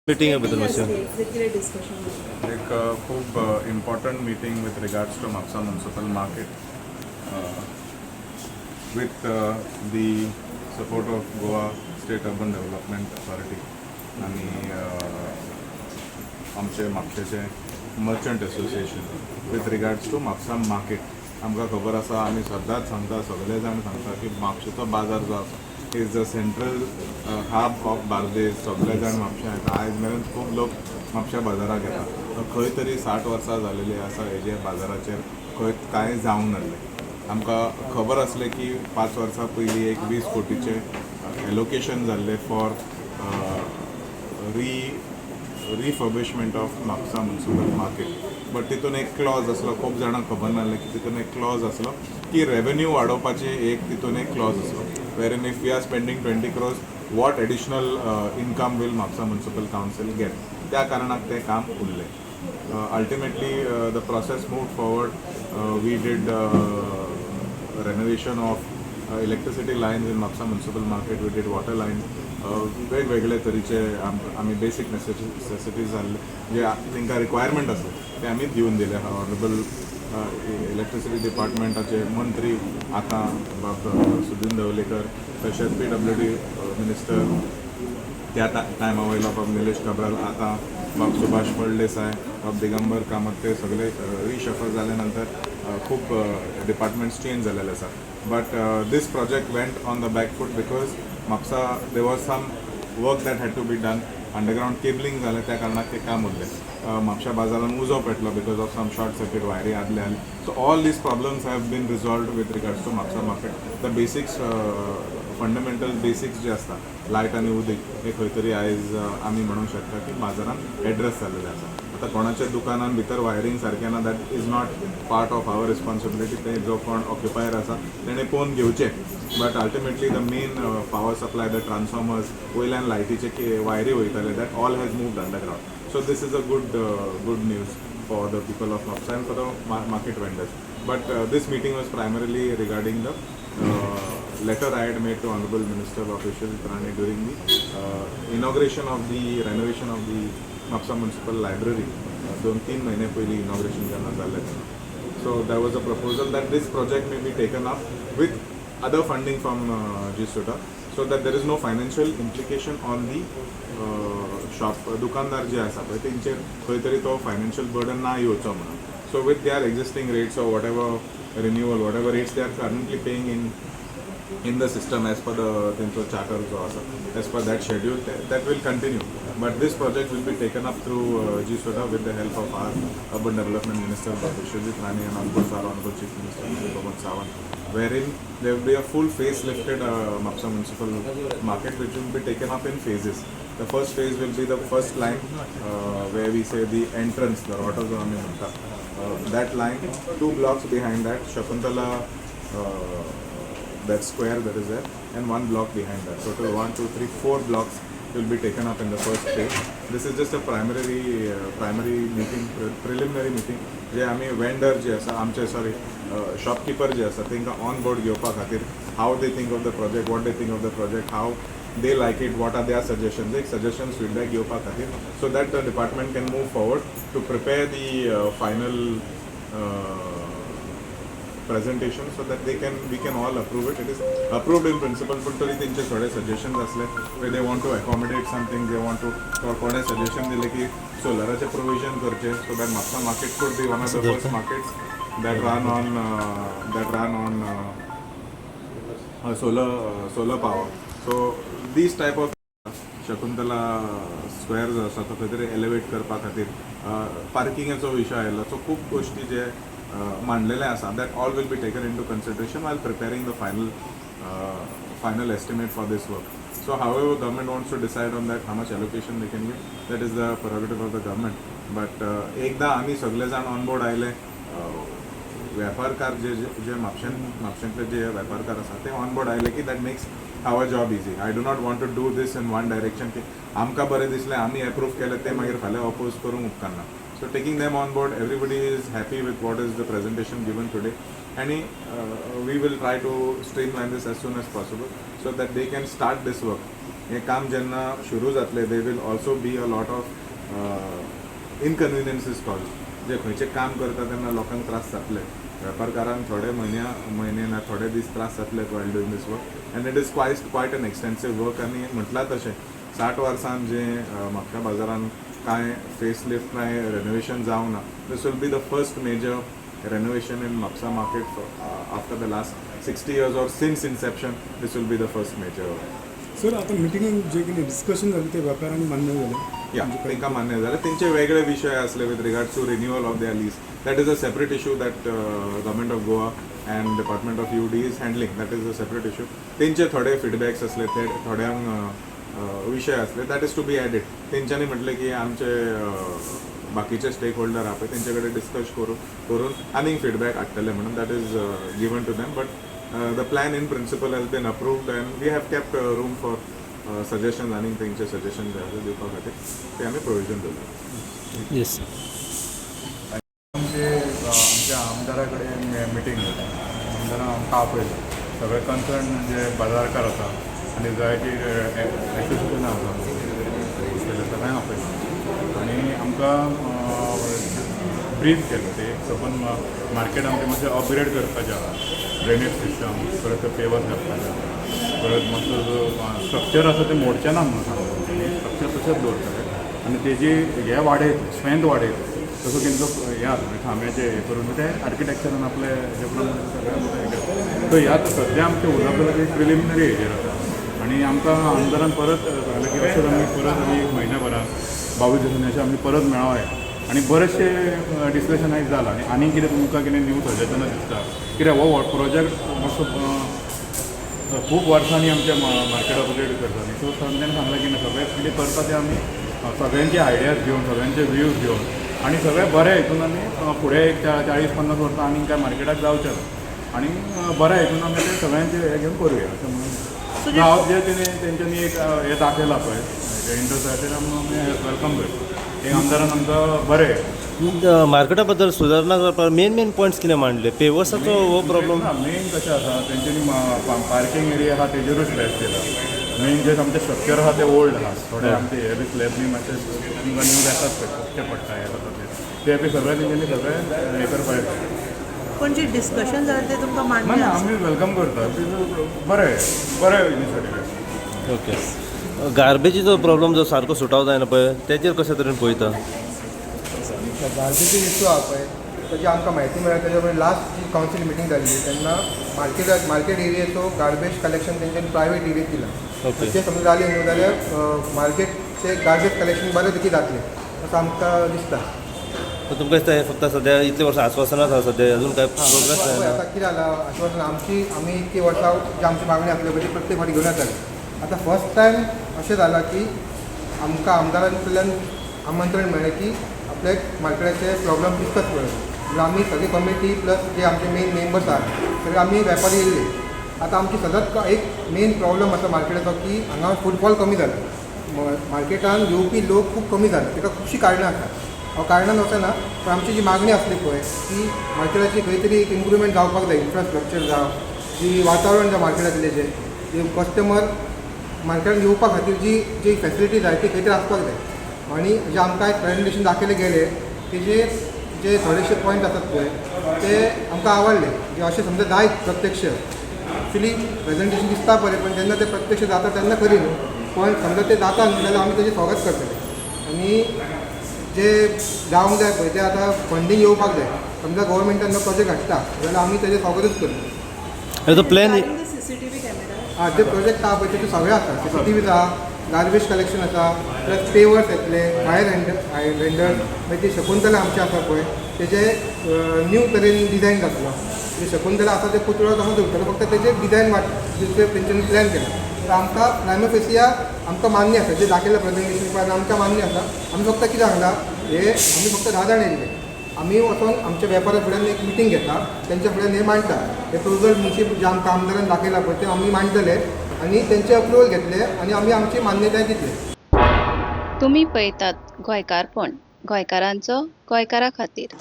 मिटिंगे बद्दल मातशें. कितें डिस्कशन? एक खूब important meeting with regards to Mapusa municipal market with the support of Goa State Urban Development Authority आनी आमचे म्हापशेचे merchant association with regards to Mapusa market. आमकां खबर आसा, आमी सदांच सांगता, सगळे जाण सांगता की म्हापशेचो बाजार जो आसा is the central hub of Bardez. सगळे जाण म्हापश्यां येता. आयज मेरेन खूब लोक म्हापश्या बाजाराक येता. खंय तरी 60 वर्सां जालेली आसा हेजे बाजाराचेर खंय कांय जावंक नासलें. आमकां खबर आसलें की 5 वर्सां पयलीं एक 20 कोटीचें एलोकेशन जाल्लें for refurbishment of Mapusa municipal market, but तितून एक क्लॉज आसलो, खूब जाणांक खबर नासलें की तितून एक क्लॉज आसलो की रेवेन्यू वाडोवपाची एक तितून एक क्लॉज आसलो, wherein if we are spending 20 crores, what additional income will Mapusa Municipal Council get. त्या कारणाक तें काम उरलें. Ultimately, the process move forward. We did renovation of electricity lines in Mapusa municipal market, we did water lines, वेगवेगळे तरेचे आमी basic necessities जाल्ले जे तांकां रिक्वायरमेंट आसा ते आमी दिवन दिले. ऑनरेबल इलेक्ट्रिसिटी डिपार्टमेंटाचे मंत्री आतां बाब सुदीन ढवलेकर, तशेंच पीडब्ल्यूडी मिनिस्टर त्या टायमा वयलो बाब निलेश काब्राल, आतां बाब सुभाष फळदेसाय, बाब दिगंबर कामत, ते सगळे रिशफल जाले नंतर खूब डिपार्टमेंट्स चेंज जालेले आसा, but this project went on the back foot because Mapusa there was some work that had to be done. Underground cabling जालें, त्या कारणाक तें काम उरलें. म्हापशा बाजारान उजो पेटलो because of some short circuit, वायरी आदले आसले. So all these problems have been resolved with regards to Mapusa market. The basics, fundamental basics जे आसता, लायट आनी उदीक, हे खंय तरी आयज आमी म्हणूंक शकता की बाजारान एड्रेस जाल्लेले आसा. आतां कोणाच्या दुकानान भितर वायरींग सारकें ना, that is not part of our responsibility. ते जो कोण ऑक्युपायर आसा तेणें पळोवन घेवचें, but ultimately the main power supply, the transformers वयल्यान लायटीचे वायरी वयताले, that all has moved underground. So this is a good news for the people of Mapusa and for the market vendors. But this meeting was primarily regarding the letter I had made to Honorable Minister of Vishwajit Rane during the inauguration of the renovation of the Mapusa Municipal Library. 2-3 महिने पयलीं inauguration जेन्ना जालें तेन्ना. So there was a proposal that this project may be taken up with other funding from GSUDA so that there is no financial implication on the shop दुकानदार जे आसा पळय, तेंचेर खंय तरी तो फायनान्शियल बर्डन ना येवचो म्हणून. So with their existing rates or whatever renewal, whatever rates they are currently paying in the system as per the तेंचो चार्टर जो आसा, as per that schedule, that will continue, but this project will be taken up through GSUDA with the help of our Urban Development Minister Vishwajit Rane and of course our Honorable Chief Minister Pramod Sawant, wherein there will be a full facelifted Mapusa Municipal Market, which will be taken up in phases. The first phase will be the first line, where we say the entrance, the roto जो आमी म्हणटा, that line, two blocks behind that, Shakuntala, that square that is there, and one block behind that. Total one, two, three, four blocks will be taken up in the first phase. This is just a primary meeting, preliminary meeting जे आमी vendor जे आसा आमचे, sorry, shopkeeper जे आसा, तांकां on board घेवपा खातीर, how they think of the project, what they think of the project, how they like it, what are their suggestions, एक suggestions, feedback घेवपा खातीर, so that the department can move forward to prepare the final presentation so that they can we can all approve it. It is approved in principle, पण तरी तेंचे थोडे suggestions असले where they want to accommodate something, they want to, कोणे suggestion दिले की सोलराचें provision करचें so that Mapusa market could be one of the first markets that run on solar power. So these type of Shakuntala square जो आसा तो खंय तरी elevate करपा खातीर, पार्किंगाचो विशय आयलो, सो खूब गोश्टी जे मांडलेले आसा, that all will be taken into consideration while preparing the final estimate for this work. So however government wants to decide on that, how much allocation they can give, that is the prerogative of the government. But एकदा आमी सगळे जाण on board आयले, वेपारकार जे जे जे म्हापशेन म्हापशेंतले जे वेपारकार आसा ते on board आयले की that makes our job easy. I do not want to do this in one direction की आमकां बरें दिसलें, आमी एप्रूव केलें, ते मागीर फाल्यां अपोज करूंक उपकारना. So taking them on board, everybody is happy with what is the presentation given today आनी we will try to streamline this as soon as possible so that they can start this work. हें काम जेन्ना सुरू जातलें, there will also be a lot of inconveniences caused. जे खंयचें काम करता तेन्ना लोकांक त्रास जातले, वेपारकारांक थोडे म्हयन्या म्हयने ना थोडे दीस त्रास जातले while doing this work, and it is quite an extensive work. आनी म्हटलां तशें 60 वर्सान जें म्हापशा बाजारान कांय फेस लिफ्ट, कांय रेनोवेशन जावंक ना, this will be the first major renovation in Mapsa market after the last 60 years or since inception. This will be the first major. Sir, आता मिटिंगेन जे कितें डिस्कशन जालें ते वेपारांनी मान्य जालें? या, तांकां मान्य जालें. तेंचे वेगळे विशय आसले with regard to renewal of their lease. That is a separate issue that Government of Goa and Department of UD is handling. That is a separate issue. तेंचे थोडे फिडबॅक्स आसले, ते थोड्यांक विशय आसले, that is to be added. तेंच्यांनी म्हटलें की आमचे बाकीचे स्टेक होल्डर आहा पळय, तेंचे कडेन डिस्कस करून करून आनीक फिडबॅक हाडटले म्हणून. That is given to them, but the plan in principle has been approved and we have kept room for suggestion. आनीक तेंचे सजेशन जे आसा दिवपा खातीर ते आमी प्रोविजन दवरला. येस. आमचे आमच्या आमदारा कडेन मिटींग जाता. आमदारान आमकां आपयलो. सगळे कन्सर्न जे बाजारकार आसा आनी जायती एसोसिएशन आसा, सगळ्यांक आपयलो आनी आमकां ब्रीफ केलो. ते सपोज मार्केट आमचें मातशें अपग्रेड करपाचें आहा, ड्रेनेज सिस्टम, परत पेवर्स घालपाचें आहा, परत मातसो जो स्ट्रक्चर आसा तें मोडचें ना म्हणून सांगता. स्ट्रक्चर तशेंच दवरतले आनी तेजी हे वाडयतले, स्ट्रेंथ वाडयतले. तसो तेंचो हें आसा, म्हणजे खांब्याचें हें करून ते आर्किटेक्चरान आपले हेजे प्रमाणे सगळें हें करता. सो ह्या आतां सद्या आमचें उलोवप जाल्यार ते प्रिलिमिनरी हेजेर आसा आनी आमकां आमदारान परत सांगलें की अशेंच आमी परत आमी एक म्हयन्या भरान, 22 दिसांनी अशें आमी परत मेळोया. आनी बरेचशे डिस्कशन आयज जालां आनी आनी कितें तुमकां कितें न्यू सजेशनां दिसता, कित्याक हो प्रोजेक्ट मातसो खूब वर्सांनी आमच्या मार्केट अपग्रेड करता न्ही. सो तांच्यानी सांगलें की ना, सगळें कितें करता तें आमी सगळ्यांचे आयडियाज घेवन, सगळ्यांचे व्यूज घेवन आनी सगळें बरें हितून आमी फुडें एक 40-50 वर्सां आनीक काय मार्केटाक जावचें ना आनी बऱ्या हितून आमी ते सगळ्यांचे हें घेवन करुया अशें म्हणून. हांव जे तेणी तेंच्यांनी एक हें दाखयलां पळय, इंट्रस्ट आसा, तें आमी welcome करता. एक आमदारान आमकां बरें मार्केटा बद्दल सुदारणा करपाक मेन मेन पॉयंट्स कितें मांडले? पेवर्साचो हो प्रॉब्लम? मेन कशें आसा, तेंच्यांनी पार्किंग एरिया आहा तेजेरूच स्ट्रेस दिला. मेन जे आमचें स्ट्रक्चर आहा तें ओल्ड आहा. थोडे आमचे हे बी स्लॅब बी मातशे तुमकां न्यू जातात पळय, फुटचे पडटा, हें जाता, ते ते बी सगळें तेंच्यांनी सगळें हें करपाक. पण जे डिस्कशन जालें तें तुमकां ना. मान्य ना. आसा? आमी welcome करता. बरें बरें इनिशिएटीव. ओके, गार्बेजीचो प्रॉब्लम जो सारको सुटाव जायना पळय, तेजेर कशे तरेन पळयता? गार्बेजचे इशू आहा पळय, ताजी आमकां म्हायती मेळ्ळा. तेज्या पयलीं लास्ट जी कावन्सील मिटींग जाल्ली तेन्ना मार्केट एरियेचो गार्बेज कलेक्शन तेंच्यांनी प्रायवेट एरियेक दिला. ते समजा जालें न्हू जाल्यार मार्केटचे गार्बेज कलेक्शन बरें पैकी जातलें असो आमकां दिसता. तुमकां दिसता हें फक्त सद्या इतले वर्सां आस्वासनाच आसा सद्या, अजून काय प्रोग्रेस पळय, जायना? आतां कितें जालां, आश्वासन आमची, आमी इतकी वर्सां जी आमची मागणी आसली पळय ती प्रत्येक फावटी घेवन येताले. आतां फर्स्ट टायम अशें जालां की आमकां आमदारां कडल्यान आमंत्रण मेळ्ळें की आपले मार्केटाचे प्रॉब्लम डिस्कस करूं म्हणून. आमी सगळी कमिटी प्लस जे आमचे मेन मेंबर्स आहात, सगळे आमी वेपारी येयल्ले. आतां आमची सदांच एक मेन प्रॉब्लम आसा मार्केटाचो की हांगा फुटफॉल कमी जाला, मार्केटान येवपी लोक खूब कमी जाले. ताका खुबशीं कारणां आसा. हांव कारणान वचना, पण आमची जी मागणी आसली पळय की मार्केटाची खंय तरी एक इम्प्रुवमेंट जावपाक जाय, इन्फ्रास्ट्रक्चर जावं, जी वातावरण जावं, मार्केटांतलें जें कस्टमर मार्केटान येवपा खातीर जी जी फॅसिलिटी जाय ती खंय तरी आसपाक जाय. आनी जे आमकां एक प्रेजेंटेशन दाखयलें गेलें, तेजेर जे थोडेशे पॉयंट आसात पळय ते आमकां आवडले. जे अशें समजा जायत प्रत्यक्ष, एक्चुली प्रेजेंटेशन दिसता बरें, पण जेन्ना ते प्रत्यक्ष जाता तेन्ना खरी न्हू, पण समजा ते जाता न्हू जाल्यार आमी तेजें स्वागत करतले. आनी जे जावंक जाय पळय ते आतां फंडींग येवपाक जाय. समजा गव्हर्मेंटान जो प्रोजेक्ट हाडटा जाल्यार आमी तेजें स्वागतूच करतले. हेजो plan Regarding the CCTV camera? आं, जे प्रोजेक्ट आहा पळय तेतून सगळें आसा. सीसीटीव्ही आहा, गार्बेज कलेक्शन आसा, प्लस पेवर्स येतले, फायर हँड्रंट, मागीर ती शकुंतला आमची आसा पळय तेजे न्यू तरेन डिजायन जातलो. म्हणजे शकुंतला आसा ते पुतळो तसोच उरतलो, फक्त तेजे डिजायन वाट तेंच्यांनी प्लॅन केला. तर आमकां प्रायमा फेसी आमकां मान्य आसा. जे दाखयलें प्रेजेंटेशन पळय आमकां मान्य आसा. आमी फक्त कितें सांगलां, हे आमी फक्त 10 जाण येयल्ले. आमी वचोन आमच्या वेपारा फुड्यान एक मिटींग घेता, तेंच्या फुड्यान हे मांडटा. हे प्रपोजल मुन्शी जे आमकां आमदारान दाखयला पळय ते आमी मांडटले आनी तेंचे अप्रुवल घेतले आनी आमी आमची मान्यताय दितले. तुमी पळयतात गोंयकारपण, गोंयकारांचो गोंयकारा खातीर.